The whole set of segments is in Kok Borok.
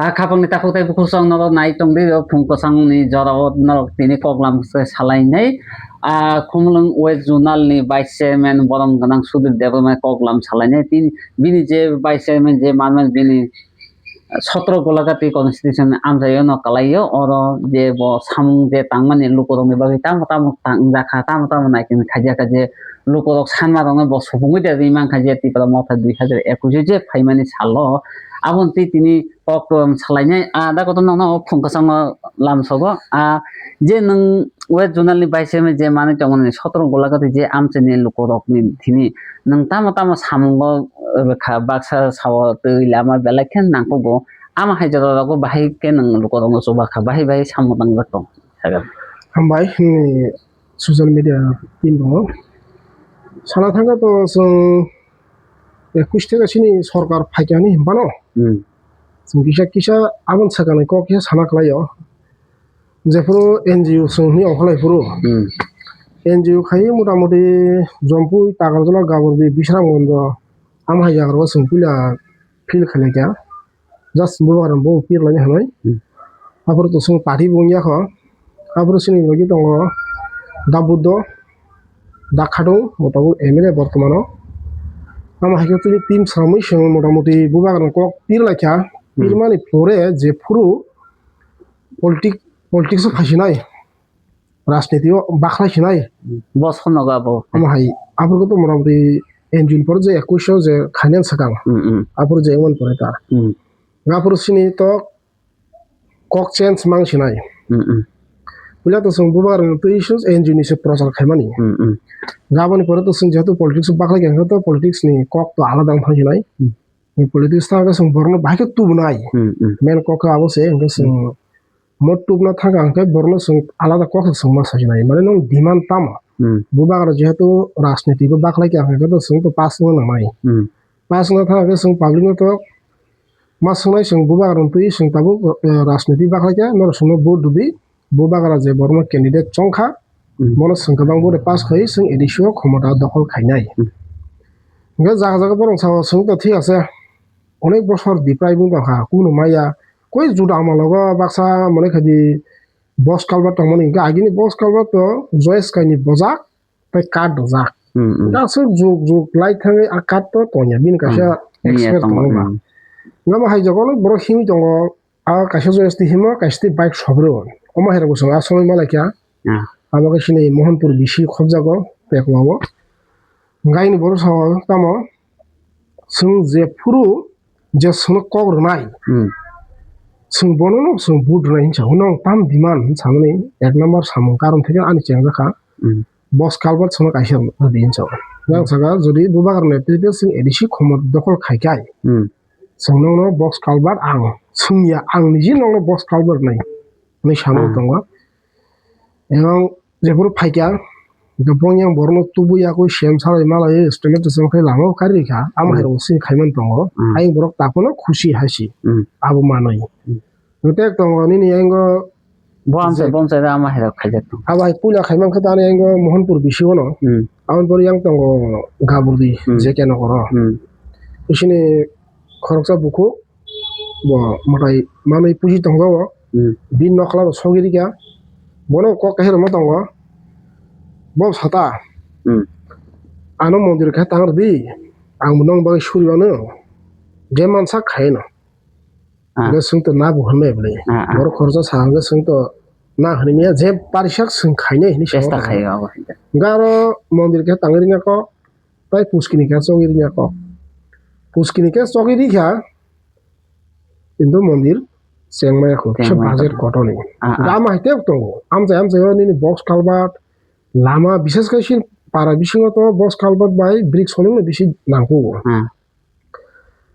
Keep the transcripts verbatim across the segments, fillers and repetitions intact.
A khapangni takhuk tei bukhuk chwng norok nai tongdi, o phung kwchangni jorao norok tini koklam se salainai. A Khumulwng West Zonal ni Vice Chairman borom gwnang Sudip Debbarma koklam salainai. Tin-, bini je Vice Chairman je manman bini sotro Golagati constitution amchaio no kalaio, oro je bo samung je tangmani lukurokni bagwi tamo tamo tangjakha, tamo tamo naikin khaijakha je lukurok sanmarokno bo supungwi de rwi mankha je Tipra Motha dui hazar ekush je phaimani salo aboni twi tini koklam salainai. A da koto nono o phung kwchangno lamsogo. A je nwng West Zonal ni Vice Chairman je manwi tongmani sotro Golagati je amchaini lukurokni thini nwng tamo tamo samungo rwkha, baksa sao twi lama belai khe nangkukgo. Ama hai jorao bahai khe nwng lukurokno chuba kha, bahai bahai samung tangjak tong. Hambai, nini social media team rok. Sana thangkha to chwng ekush theke chini sorkar phaikha hinwi hinphano. Hmm. Chwng kisa kisa aboni swkangni kok kisa sana kwlaio. Jephuru N G O chwng hinwi ongkha lai phuru. Hmm. N G O khai motamuti Jompui, Takarjala, Gabordi, Bisramganj, ama hai jaga rok chwng puila field khailai kha. Just bubagra bo pir laini hamai. Hmm. Aphuru to chwng party bo wngya kho. Aphuru chini logi tongo Da Buddho, Da Khatung, bo tongo M L A bortomano. Amo hai khe chini team samwi chwng motamuti bubagra kok pir lai kha. Hmm. Pir mani pore jephuru politic, politics o phaisinai. Rajniti o bakhlai sinai. Bo sono ga bo. Amo hai, aphuru to motamuti N G O ni pore je ekush o je khainani swkang. Hmm, hmm. Aphuru je wngmani pore ta. Hmm. Aphuru chini to kok change mang sinai. Hmm, hmm. Puila to chwng bubagra ni twi se N G O ni se prochar khaimani. Hmm, hmm. Aboni pore to chwng jehetu politics o bakhlai kha, to politics ni kok to alada wng thang sinai. Hmm. Ni politics thang khe chwng borokno bahai khe tubunai. Hmm, hmm. Main kok khe abo se, hwnkhe chwng mo tubna thang khe borokno chwng alada kok se chwng ma sajinai. Mane nwng demand tamo? Hmm. Bubagra jehetu rajniti o bakhlai kha, hwnkhe to chwng to pass wngna nangnai. Hmm. Pass wngna thang khe chwng public no to ma swngnai, chwng bubagra twi chwng tabuk, eh, rajniti bakhlai kha, norok chwngno vote rwdi. Bubagra je borokno candidate chongkha, hmm, bono chwng kwbang vote pass khai chwng A D C o khomota dokhol khainai. Hmm. Hwnkhe jaga jaga borok sao chwng to thik ase, onek bosor diprai wng tongkha, kunu maya, koi juda amalogo baksa mane khaidi box culvert tongmani, hwnkhe agini box culvert to Joyce Kaini bojak, tei kat rwjak. Hmm, hmm. Aswk juk juk lai thangwi a kat to tongya, bini kaisa, hmm, expert tongo, tongo ba. Hmm. Hwnkhe bo hai jaga onek borok himwi tongo, a kaisa Joyce twi himo, kaisa twi bike sobrio. Omo hai rok bo chwng a somoi ma lai kha. Ah. Abo khe chini Mohanpur bisi khobjago, Pekwao. Hwnkhe ani borok sao tamo, chwng jephuru je chwngno kok rwnai, hmm, chwng bonono chwng vote rwnai hinwi sa, hwnwi nwng tam demand hinwi samani ek number samung karon theke ani chengjakha. Hmm. Box culvert chwngno kaisa rwdi hinwi sa. Yang saka jodi bubagra netrite chwng A D C khomot dokhol khai khai, hmm, chwng nokno box culvert ang chwngya, ang niji nokno box culvert nai hinwi sanwi, ah, tongo. Ebong jephuru phaikha, hwnkhe bong yang borokno tubui yakui sem salai malai statement tisem khe lama o kari rikha, amo, hmm, hai rok sini khaimani tongo. Hmm. Ayang borok takhwno khusi hai si, hmm, abo manwi. Hmm. Hwnkhe tongo nini yango bo amchai, je-, bo amchai da ama hai rok khaijak tongo. Abo hai puila khaimang khe tani yango Mohanpur bisi o no. Hmm. Aboni pore yang tongo Gaburdi, hmm, J K Nogoro. Hmm. Bisini khoroksa bukhuk, bo mwtai manwi pusi tongo o. Hmm. Bini nokla bo sogwi rikha. Bono kok kaisa rwma tongo. Bo sata. Hmm. Ano mondir khe tang rwdi. Ang bo nong bagwi suri mano. Je mansa khaino. Ah. Hwnkhe swngto na bo hwnwi bwlwi. Ah, ah. Borok khoroksa sa hwnkhe swngto na hwnwi manya je parisak swng khainai hinwi chesta khaio abo. Hwnkhe aro mondir khe tangwi rwna kok. Tai puskini khe chogwi rwna kok. Puskini khe chogwi rikha. Hindu mondir chengmaya kho, kisa chengmaya budget kho. Kotorni. Ah, ah. Gama hai tei tongo. Amchai amchai o nini box culvert, lama, bishes khe sin para bisingo to box culvert bai brick solingno bisi nangkukgo. Ah.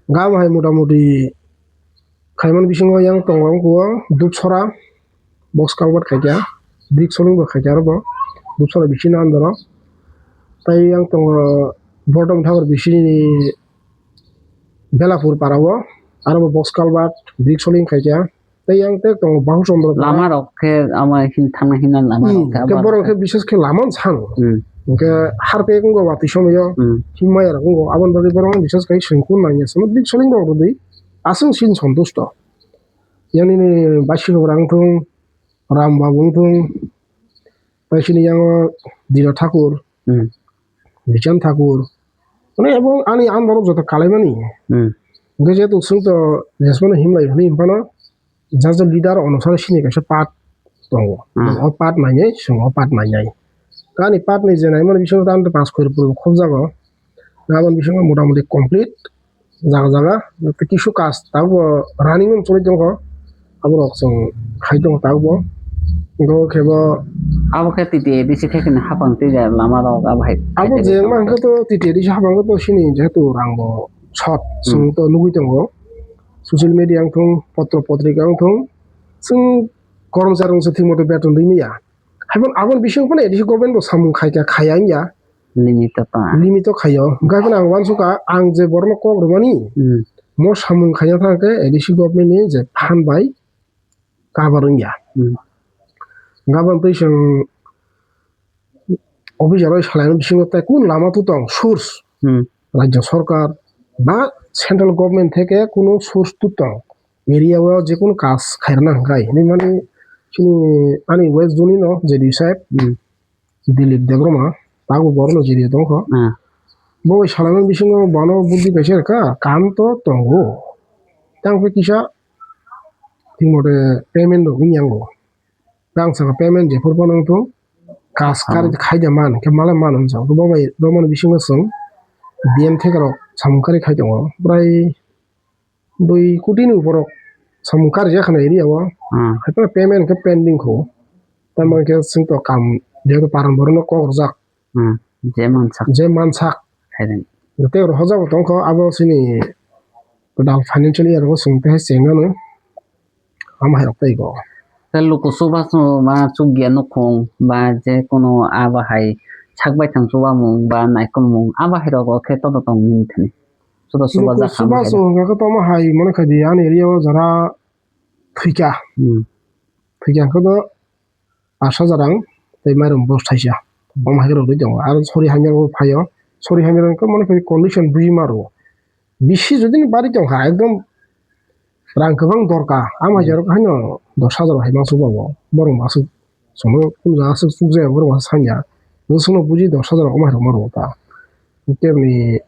Gama hai motamuti khaimani bisingo yang tongo wngkukgo Dupsora, box culvert khaikha, brick soling bo khaikha aro bo Dupsora bisino andoro. Tai yang tongo Bordom Thakur bisini Belapur para o, aro bo box culvert, brick soling khaikha. Tai yang tek tongo Bahu Chandra para. Lama rok khe ama hin thangna hino lama rok khe, hmm, hwnkhe abo borok rok khe khe bises khe lama no sano. Hmm. Hwnkhe harpek wngkha watwi somoyo, hmm, himmaya rok wngkha, aboni bagwi borok no bises khe swngkun nangya, sono brick soling rok rwdi aswk sin sontusto. Yang nini Baisik Obra wng thung, Ram Babu wng thung, tei chini yango Dilo Thakur, Hmm. Bichan Thakur. Mane abo ani andaro joto kalaimani. Hmm. Hwnkhe jehetu chwng to jesmano himlai hwnwi himphano, jaja leader onusare sini kaisa part tongo. Hmm. O part nainai, chwng o part nainai. Ani part ni je naimani bisingo to ang to pass kori puro khobjago. Aboni bisingo motamoti complete jaga jaga kisu kaj tabukbo running on choli tongkho, aborok chwng khai tongo tabukbo. Hwnkhe bo Abo khe T T A D C khe kini hapang twi lama rok abo hai abo je ma hwnkhe to T T A D C hapang to sini jehetu rang bo short, Hmm. chwng to nugwi tongo, social media wng thung, potro potrika wng thung, chwng kormchari rok se thik moto beton rwmaya. Haibon aboni bisingo phano A D C government bo samung khaika khaya wngya. Limit o ta. Limit o khaio. Hwnkhe phano ang uansukha, ang je borokno kok rwmani, Hmm. mo samung khaina thang khe A D C government ni je phan bai cover wngya. Hmm. Hwnkhe aboni twi chwng officer rok salaini bisingo tei kunu lama tu tong source. Hmm. Rajya sarkar ba central government theke kunu source tu tong. Area o jekunu kaj khairokna hwnkhe hinwi mani chini ani West Zone no J D side, Hmm. Dilip Debbarma, tabuk borokno J D o tongkho. Hmm. Bo bai salaimani bisingo bono buddi kaisa rwkha, kam to tongo. Tang khe kisa thik mote payment rok wngya wngo. Tang saka payment jephuru phano wngthung, kaj Ah. kari khaida man, khe malai man wngsa. Bo bai, bo mani bisingo chwng D M theka rok samung kari khai tongo. Bwrai dui koti ni borok samung karijak khna area o. Hmm. Haiphano payment khe pending kho. Tamo khe chwng to kam jehetu paran borok no kok rwjak. Hmm. Je mansak. Je mansak. Khaireng. Tei oro hojak bo tongkho abo chini total financial year o chwng tei chengmano. Amo hai rok tei go. Tei luku chubachu ma chukya nukhung ba je kono abo hai sak baithang chubamung ba naikolmung abo hai rogo khe todo tong nini thani. Chuba chuba Luku jak kha chuba abo hai. Chubachu hwnkhe khe tamo hai mano khe di ani area o jora thwikha. Hmm. Thwikha hwnkhe do pash hajar rang tei mairum box thaisa. Omo hai khe rwgwi tongo. Aro sori hamya bo phaio. Sori hamya rok khe mano khe condition buji ma rwo. Bisi jodi ni bari tongkha ekdom rang kwbang dorkar. Ama Hmm. hai rok haino dos hajar hai ma chubago. Borok ma aswk chwngno kunu jaga aswk chukjaya borok ma sanya. Bwswkno buji dos hajar omo hai rok ma rwo ta. Tei bini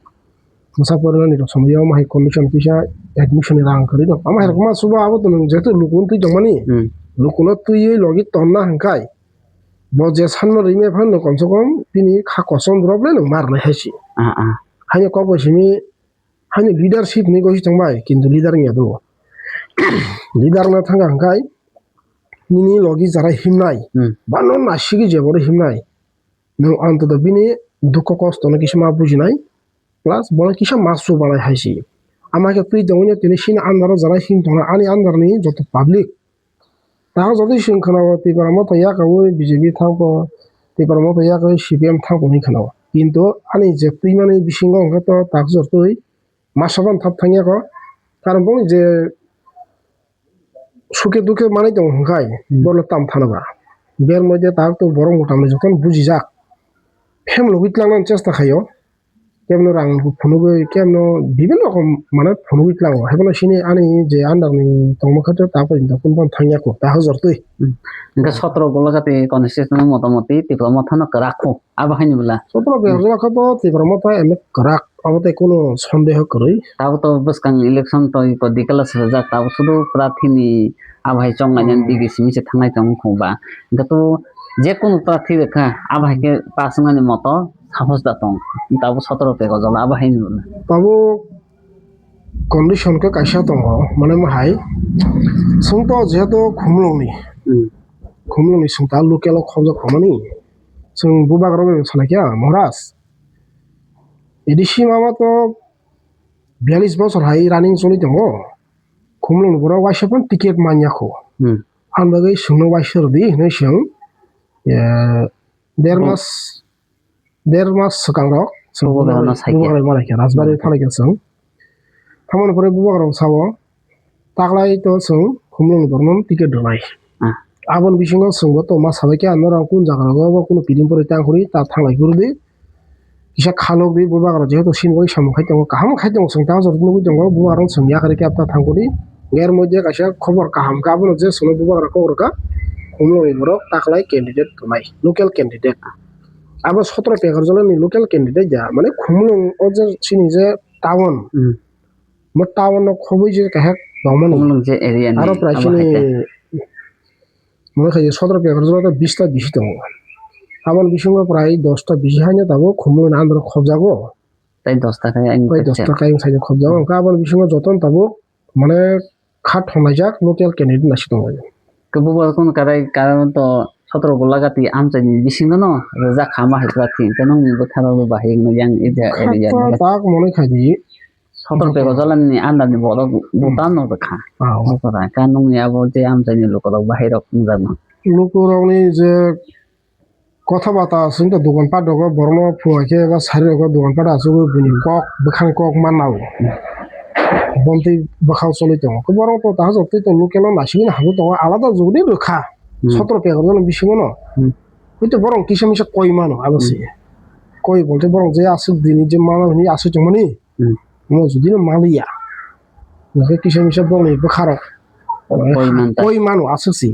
bwsa porinani rok somoi omo hai condition kisa admission ni rang kwrwi rok. Omo hai rok ma chuba abo to nwng jehetu luku no twi tongmani. Hmm. Luku no twiwi logi tonna hwnkhai bo je sanma rwmani phano komse kom bini kha kosom rok le nwng ma rwnai hai se. Ah, ah. Haino kok bai simi Haino leadership hinwi gosi tongbai, kintu leader wngya do. Leader wngna thangkha hwnkhe nini logi jara himnai, Hmm. ba no nasigwi je boro himnai, nwng antoto bini dukho kosto no kisa ma bujinai, plus bono kisa ma chubanai hai se. Ama khe twi tongwi no tini chini under o jara him tongnai, ani under ni joto public Tang jodi chwng khwnao Tipra Motha yakarwi B J P thangkho, Tipra Motha yakarwi C P M thangkho hinwi khwnao. Kintu ani je twimani bisingo hwnkhe to tak jor twi masa phano thap thangya kho. Karon boni je suke duke manwi tongo hwnkhai Hmm. borokno tam thano ba. Ber moide tak to borok mwtamwi jotono bujijak. Family wi tlangnani chesta khaio. Kebno rang phunugwi, kebno bibinno rokom mane phunugwi tlango. Haiphano sini ani je under ni tongma khe ta poito kunphano thangya kho, ta hojor twi. Hwnkhe sotro Golagati constituency no motamoti Tipra Motha no kwrak kho, abo haini bwla. Sotro Golagati khe bo Tipra Motha emo kwrak, abo tei kuno sondeho kwrwi. Tabuk to bwskang election to political swrwjak, tabuk sudu prarthi ni abo hai chonglainani Hmm. digi simi se thangnai tong kho ba. Hwnkhe to je kunu prarthi rwkha, abo hai khe pass wngnani moto. Saphos da tong. Tabuk sotoro pego jala abo hai nuna. Tabuk condition khe kaisa tongo, mane mo hai. Chwng to jehetu Khumulwngni. Hmm. Khumulwngni chwng ta local o khobjak khamani. Chwng bubagra bai salai kha, Maharaj. A D C mama to biyalish bosor hai running choli tongo. Khumulwngni borok waisa phano ticket manya kho. Hmm. Ang bagwi chwngno waisa rwdi hinwi chwng, eh, der Bo- mas Der mas swkang rok chwng Bubagra no bubagra, sai khe. Bubagra malai khe, Rajbari Hmm. thalai khe chwng. Tamo ni pore bubagra rok sao, taklai to chwng Khumulwng ni borok no ticket rwnai. Ah. Aboni bisingo chwng bo tongma sabai khe, ano rang kun jaga rogo bo kunu kiring pore tang khuri ta thanglai phuru di. Kisa khalok di bubagra jehetu sin bai samung khai tongo, kaham khai tongo, chwng ta jor nugwi tongo, bubagra rok chwng yakarwi khe ta thang khuri. Er moddhe kaisa khobor kaham khe abono je sono bubagra kok rwkha, Khumulwngni borok taklai candidate tongnai, local candidate. Abo sotro Pekarjala ni local candidate ya, mane Khumulwng o je chini je town, Hmm. mo town no khobwi je kaisa tongmani. Khumulwng je area ni Aro prai abo chini hai khe. Mane khai sotro Pekarjala to bista bisi tongo. Aboni bisingo prai dosta bisi haino tabuk Khumulwng ni under o khobjago. Tai dosta khe ang Bai khe dosta khe ang saino khobjago. Hwnkhe aboni bisingo jotono tabuk mane kha thongnai jak local candidate naisik tongo. Khe bubo kunu karai karon to sotro gola gati amchaini bisingo no rijak kha ma hai pura thik khe nokni bwkha rok bo bahai wngno yang area area Kha ni. Tak monai khai di. Sotro Pekarjala ni under ni borok buta no rwkha. Ah. Buta rwkha nokni abo je amchaini lukurok bahai rok wngjakma. Lukurokni je kotha bata aswk wngkha dogan pat rogo borokno phunga khe ba sari rogo dogan pat aswk buini kok bwkhani kok manna o. Bontwi bwkhao choli tongo. Khe borok to taha jotoi to local o naisingwi hapwi tongo alada jugni rwkha. Hmm. Sotro Pekarjala bisingo no. Hmm. Hwito borok kisa misa koi mano abo se. Hmm. Koi bolte borok je aswk dini je mano hwnwi aswk tongmani. Hmm. Omo jodi no maliya. Hwnkhe kisa misa borokni bwkharok. Koi man ta. Koi mano aswk se.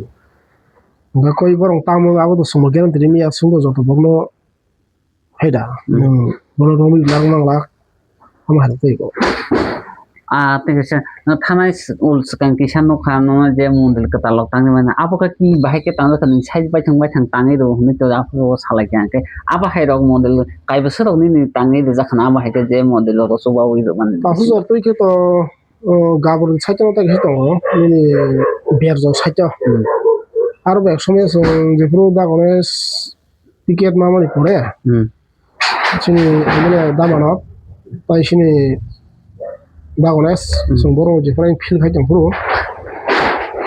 Hwnkhe koi borok tamo abo to swngbo guarantee rimiya swngbo joto borokno hai da. Hmm. Nwng bono romwi larwk nanglak. Omo hai tei ko. Ah, tei kaisa, no thanai s-, ul swkang kisa nukha, no je mondil kwtal rok tangwi mano. Abo khe ki bahai khe tangjakha, nwng side baithang baithang tangwi rw hwnwi to aphuru salai kha. Hwnkhe abo hai rok mondil kaibo swrok nini tangwi rwjak khana, abo hai khe je mondil rok chubaui rwmani. Tabuk jotoi khe to O, Gaborni side o tei kisa tongo, nini Berjok side o. Hmm. Aro bai ekso manya chwng jephuru Dagones ticket mamani pore, Hmm. chini M L A Damanov, tai chini Dagones, Hmm. chwng borok jephuru feel khai tongphuru.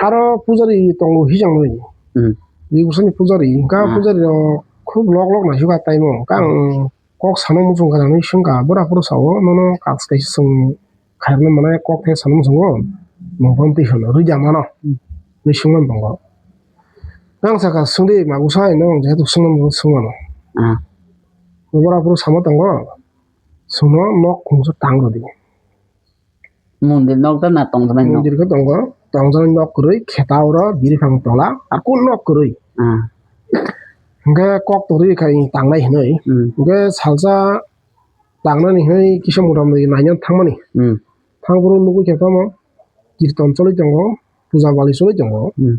Aro pujari tongo hijang noi. Hmm. Ni bwsani pujari, hwnkha Ah. pujari rok khub lok lok naisuk ha taimo. Hwnkha ang kok sana muchung gana hinwi swngkha, bwrapuru sao, nono kaks kaisa chwng khairoknwi mwnai kok khe sana muchungo, nwng bono twi hwno, rwida mano, hinwi swngmani tongo. Nang sakha, swngdi, magusa hai no, jehetu swngmani swngmano. Ah. Bwrapuru sama tongo, chwngno nok khungsa tang rwdi. Mondir nok da na tongjaknai nok? Mondir khe tongo, tongjaknai nok kwrwi, kheta oro biriphang tola, ar kun nok kwrwi. Ah. Hwnkhe kok torwi khai tangnai hinwi. Hmm. Hwnkhe salsa tangnani hinwi kisa motamoti naina thangmani. Hmm. Thangphuru nugwi khe tamo kirton choli tongo, puja bali choli tongo. Hmm.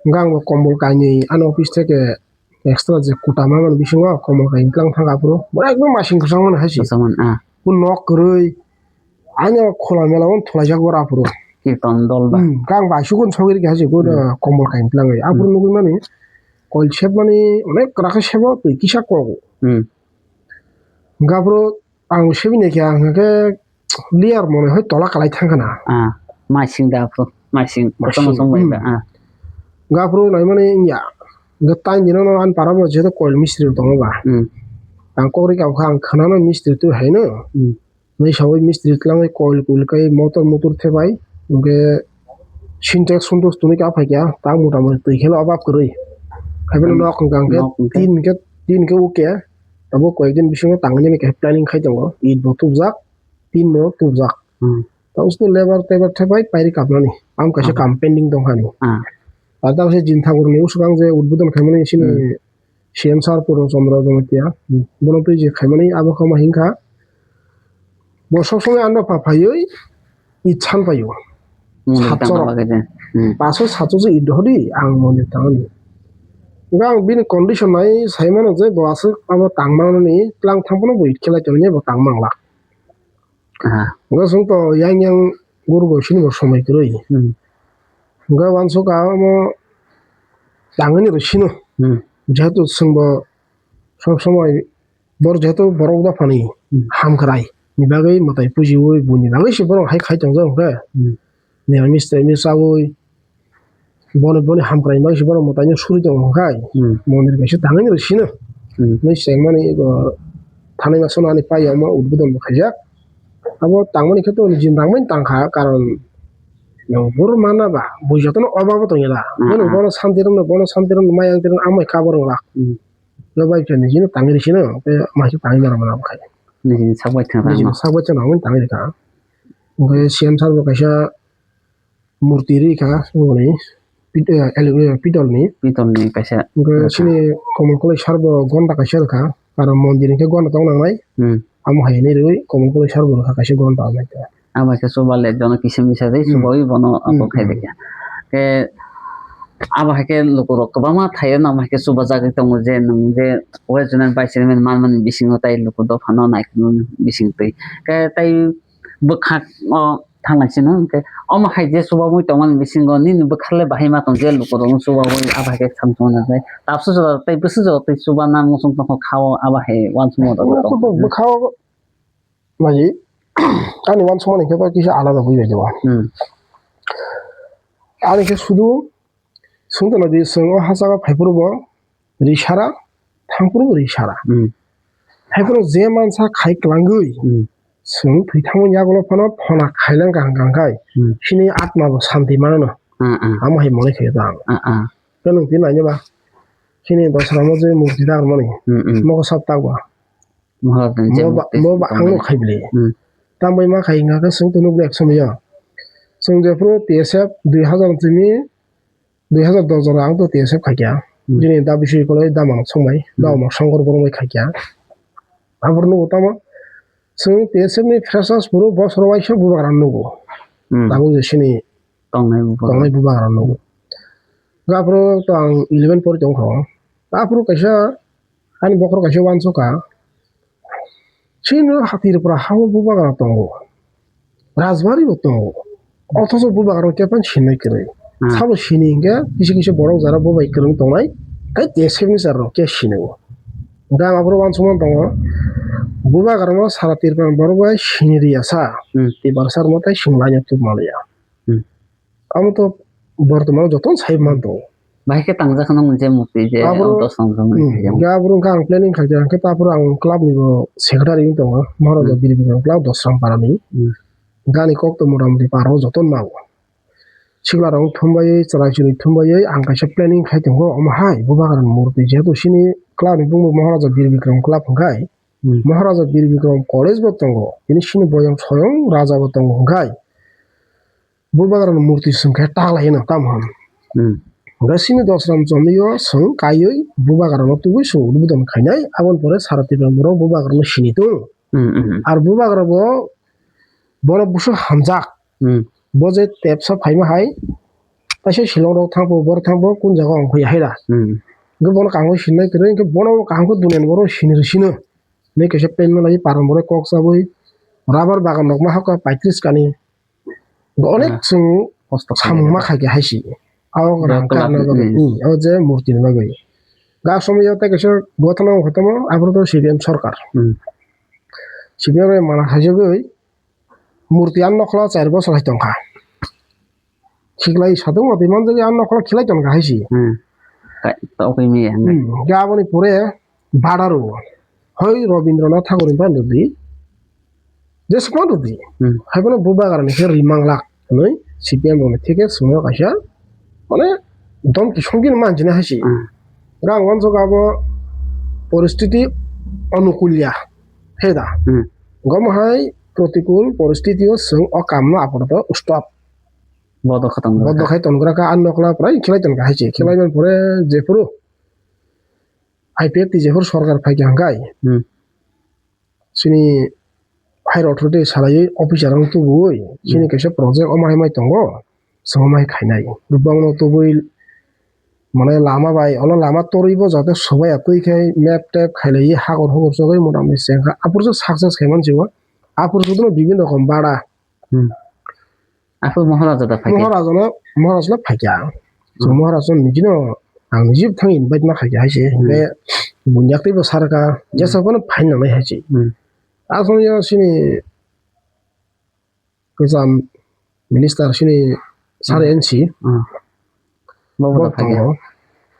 Hwnkhe ang bo kombol kainwi ani office theke extra je kuta mamani bisingo kombol kainwi tlang thangkha aphuru. Bo ekdom masing kwchangmani hai se. Kwchangmani, ah. Bo nok kwrwi, ani khula mela o thulaijak bo aphuru. Kirtan dol ba? Hmm, hwnkhe ang bo aisukun sogwi rikha hai se, bo Hmm. kombol kainwi tlangwi. Aphuru Hmm. nugwi mani, koil sepmani onek kwrak khe sebo, twi kisa kogo. Hmm. Hwnkhe aphuru ang sebi naikha, hwnkhe layer mone hoi tola kalai thangkha na. Ah, masing da aphuru, masing, Masing, kotorma song bai ba, hmm. Ah. Hwnkhe aphuru naimani wngya. Hwnkhe time dino no ani para bo jeto koil mistri tongo ba. Hmm. Ang kok rikha kha ang khwnano mistri twi haino. Hmm. Nai sawi mistri tlangwi koil koil kai motor motor thebai. Hwnkhe Sintex Sintex tuni ka phaikya, ta mota mota twi kheno obab kwrwi. Haiphano Hmm. nok hwnkha hwnkhe Nok hwnkhe? tin khe, tin khe uke. Abo koyekdin bisingo tangwi nini kaisa planning khai tongo. It bo tubjak, tin bo tubjak. Hmm. Ta usni lebar tebar thepai pairi kapnani. Am kaisa Ah. kam pending tongkhani. Ah. Ar ta kaisa Jin Thakur ni usukang je udbodon khaimani sini Hmm. C M sir Purno Chandra Jamatia. Hmm. Bono twi je khaimani abo khe ma hinkha. Bo sob somoi ano pha phaiwi it san paio. Mondir Satchorok. Tangma bagwi de. Hmm. Paso satchor je it dohodi ang mondir tangani. Hwnkhe ang bini condition nai saimano je bo aswk abo tangmani tlang thangphano bo it khelai tongo bo tangmanglak. Ah. Hwnkhe chwng to yang yang guru bo sini bo somoi kwrwi. Hmm. Hwnkhe uansukha omo tangwi ni rw sino. Hmm. Jehetu chwng bo sob somoi bor jehetu borok dophani Hmm. hamkrai ni bagwi mwtai pujiwi buini bagwi se borok hai khai tongjak hwnkhe. Hmm. Nini mistri ni chawi boni boni hamkrai bagwi se borok mwtai no suri tongo hwnkhe Hmm. mondir kaisa tangwi ni rw sino. Hmm. Mui chengmani bo thanai masa no ani pai omo udbodon bo khaijak. Abo tangmani khe to nini jin rangmani tangkha karon nwng bor mana ba bui jotono obabo tongya da. Hmm, Bono hmm. Bono santi rwno bono santi rwno maya wngti rwno amai kabo rwngla. Hmm. Yo bai khe nini jino tangwi rw sino tei mai khe tangwi mano mano bo khai. Nini sak bai thang Nini rwno. Sak bai thang rwno tangwi rwkha. Hwnkhe C M sir bo kaisa murti ri kha, wngmani pit-, eh, ele-, eh, pitol ni. Pitol ni kaisa Hwnkhe rwkha. Chini Komol Koloi sar bo gonda kaisa rwkha, aro mondir hwnkhe gonda tong nangnai. Hmm. Amo hai hinwi rwi Komol Koloi sar bo rwkha kaisa gonda amai khe. Abo hai khe chuba le jono kisa misa de Hmm. chubawi bono Hmm, abo khai hmm. de khe. Khe abo hai khe lukurok kwbangma thaio nang hai khe chuba jagwi tongo je nwng je West Zonal Vice Chairman manmani bisingo tai luku dophano naikolmani bising twi. Khe tai bwkhak o thanglai sino hwnkhe omo hai je chubawi tongmani bisingo nini bwkhak le bahai ma tong je lukurok chubawi abo hai khe thang thang nai. Tabsu jora tei bwswk jora tei chuba nang muchung tongkha o abo hai uansukma rok tong. Bwkhao Maji, ani uansukmani khe kisa alada bui bai de ba. Hmm. Ani khe sudu sungtona di sung o hachaka phaiphuru bo ri sara, thangphuru bo ri sara. Hmm. Phaiphuru je mansa khai klangwi Hmm. sung thwi thangmani yagulo phano phona khailang kaham kaham khai Hmm. chini atma bo santi mano. Ah, ah. Amo hai mone khe ta ang. Ah, ah. Khe nwng tini nainwi ba chini dosra mo je murti dagr mani. Hmm, hmm. Mokhe sab tak ba. Maharaj ni je Mo ba, murti mo ba tong ang no mani. Khai bili. Hmm. Tambai ma khai wngkha khe chwng to nukli ek somyo. Chwng jephuru T S F dui hazar tini, dui hazar dos jora ang to T S F khaikha. Hmm. Jini da bisi koloi da manok songbai, Hmm. da omor songkor borok bai khaikha. Aboro nugo tamo. Chwng T S F ni freshers phuru bosor waisa bubagra nugo. Hmm. Tabuk je sini Tongnai bubagra. Tongnai bubagra nugo. Gaphuru to ang eleven pori tongkha. Gaphuru kaisa Ani bokhorok kaisa uansukha, chini ha Tripura ha o bubagra tongo, Rajbari bo tongo, othocho bubagra khe phano sinai kwrwi. Hmm. Sabo sini hinkhe kisa kisa borok jara bo bai kwrwng tongnai, tei T S F ni jara rok khe sinai o. Hinkhe ang aphuru uansukmani tongo, bubagra no sara Tripura ni borok bai sini riya sa, Hmm. Tiprasa rok no tei sini laino tubuma liya. Hmm. Amo to bortoman joto sai man tongo. Bahai khe tangjak kheno monkhe murti je Aboro, o dos tong tong hmm, khe. Ga aboro wngkha ang planning khaikha, hwnkhe ta aphuru ang club ni bo secretary wng tongo, Maharaja Hmm. Bir Bikram club Dosram para ni. Hmm. Gani kok to mota moti paro joto nang. Sikla rok thumbai, chwrai chwrwi thumbai, ang kaisa planning khai tongo, omo hai bubagra ni murti, jehetu sini club ni bumung Maharaja Bir Bikram club hwnkhe, Hmm. Maharaja Bir Bikram college bo tongo, tini sini boyong soyong raja bo tongo hwnkhe. Bubagrano murti swngkhe taklai hino tamo hwn. Hmm. Hwnkhe sini Dosram chomio swng kaiwi bubagrano tubui swng udbodon khainai, aboni pore sara Tripura borok bubagrano sini tung. Hmm, hmm. Ar bubagra bo bono busu hamjak. Hmm. Bo je tepsa phaima hai, taisa Shillong rok thangbo, bor thangbo, kun jaga ong phai haira. Hmm. Hwnkhe bono kaham khe sinai kwrwi, hwnkhe bono kaham khe duniani borok sini rw sino. Hwnwi kaisa pen no lai paran borok kok chabwi, rubber bagan rok ma hakha paitris kani. Bo onek Ah. chwng Kosto samung khainai ma khaikha hai si. Abo Bo rang club karna ni, bagwi, hmm. Hmm, abo je murti ni bagwi. Ga somoi o tei kaisa gothono wng kha tamo, aphuru to C P M sorkar. Hmm. C P M bai mana khaijagwi murti ang nokla char bosor hai tongkha. Khiklai satung mati manjagwi ang nokla khilai tongkha hai si. Hmm. Ka-, tokwi miya, hmm. Hmm. Ga aboni pore bada rwo. Hoi Rabindranath Thakur ni bana rwdi. Jesukma rwdi. Hmm. Haibono bubagra ni khe ri manglak hwnwi C P M rok ni theke swngo kaisa. Mane domki somki no manjina hai si. Hmm. Ga ang wansuk abo poristiti onukulya. He da. Hmm. Gomo hai protikul poristiti o chwng o kam no apato stop. Bodo kha tongo. Bodo khai tongra kha, ang nokla pura khilai tongkha hai se. Khilai man pore jephuru I P F T jephuru sorkar phaikha hwnkhe. Hmm. Chini higher authority salaiwi officer rok tubuwi, chini Hmm. kaisa project omo hai mai tongo, chwng omo hai khainai. Bwbangno tubui mane lama bai, olo lama torwi bo jate sobai ya twi khai map tap khailaiwi hakor hukor chogwi mota moti chengkha. Aphuru se success khai mansigo. Aphuru se bibin rokom bada. Hmm. Aphuru Maharaja da phaikhe? Maharaja no, Maharaja no phaikha. Chwng Hmm. Maharaja no nijino, ang niji thang invite ma khaikha hai se. Hmm. Hwnkhe buini yaktwi bo sarkha, Hmm. jesa phano phaina nangnai hai se. Hmm. Aswk yo sini kwcham minister sini sir Hmm. N C. Hmm. Bo bo bo da phaikhe? Tongo.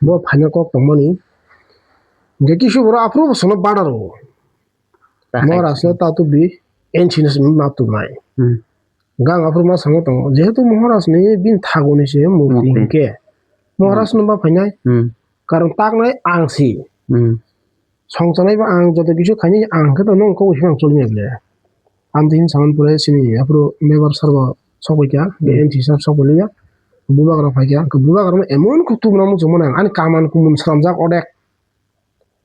Bo phaina kok tongmani. Hwnkhe kisu borok aphuru bo sono bada rwo. Ta khai Maharaja no ta tubdi N C no se ma tubnai. Hmm. Gang aphuru ma sango tongo, jehetu Maharaj ni bini thaguni se murti Murti. Hinkhe, Maharaj Hmm. no ma phainai, Hmm. karon taknai ang si. Hmm. Songchanai ba ang joto kisu khainai ang khe to nong kok sima choli ya ble. Amtwi hin saman pore sini aphuru member sir bo sokbai kha, Hmm. N C sir sokbai liya. Bubagra phai kha, hwnkhe bubagra no emon khe tubuna muchung mano ang, ani kaman kumun swnamjak odek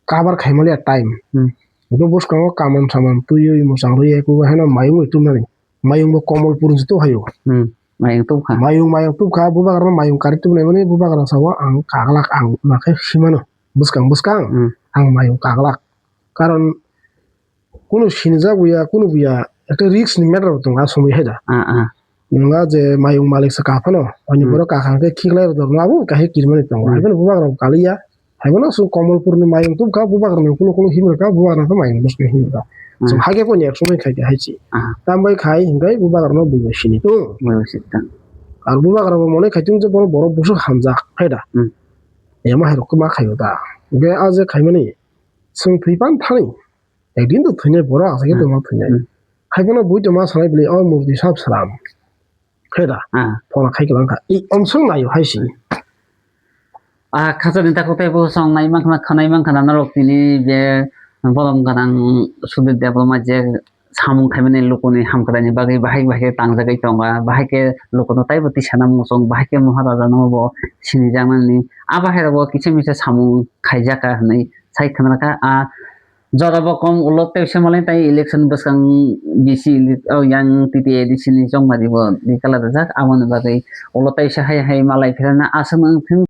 cover khaimaliya time. Hmm. Hwnkhe bwskango kaman saman twiwi mwchang rwi ekugo haino mayung bai tubnani. Mayung bo Komolpur se tubhaio. Hmm. Mayung tubkha. Mayung, mayung tubkha, bubagra no mayung karwi tubnai mani bubagra sao ang kaglak ang nakhe himano. Bwskang, bwskang, Hmm. Ang mayung kaglak. Karon kunu sinijak buya, kunu buya, ekta risk ni matter bo tongo, a somoi hai da. Ah, ah. Nwng a je mayung malik se ka phano, ani Hmm. Borok kakha khe khiklai rw dorno abo kahai kirmani tongo. Hmm. Hai phano bubagra bo kaliya, hai phano chwng Komolpur ni mayung tubkha, bubagra ni kunu kunu himrwkha, bubagra khe mayung bwskang himrwkha. Hmm. Chwng hai khe koni ek somoi khai khe hai chi. Ah. Tambai khai hwnkhe bubagra no buibai sini tongo. Buibai sini tongo. Ar bubagra bo mone khai tongo je bono borok bwswk hamjak, hai da. Hmm. Emo hai rok ma khaio da. Hwnkhe a je khaimani, chwng thwi pan thani. Ekdin to thwinai borok asai khe Hmm. tongma thwinai. Hmm. Hai phano bui tongma sanai bwlwi o murti sab sram. Khe da? Ah. Phone khai kwlang kha. I omsong naio hai si. Ah, khachani takhuk tei bwsong nai mankha, khwnai mankha na norok tini je bolong gwnang Sudip Debbarma je samung khaimani lukuni hamkraini bagwi bahai bahai khe tangjagwi tonga, bahai khe lukuno taibo tisana muchung, bahai khe Maharaja no bo sinijaknani. A bahai rok bo kisa misa samung khaijak kha hwnwi sai khna kha. A Jora bo kom ulo teisa malai tai election bwskang B C ele-, o yang T T A D C ni chongmari bo declare rijak, aboni bagwi ulo teisa hai hai malai phirana aswk wng thung.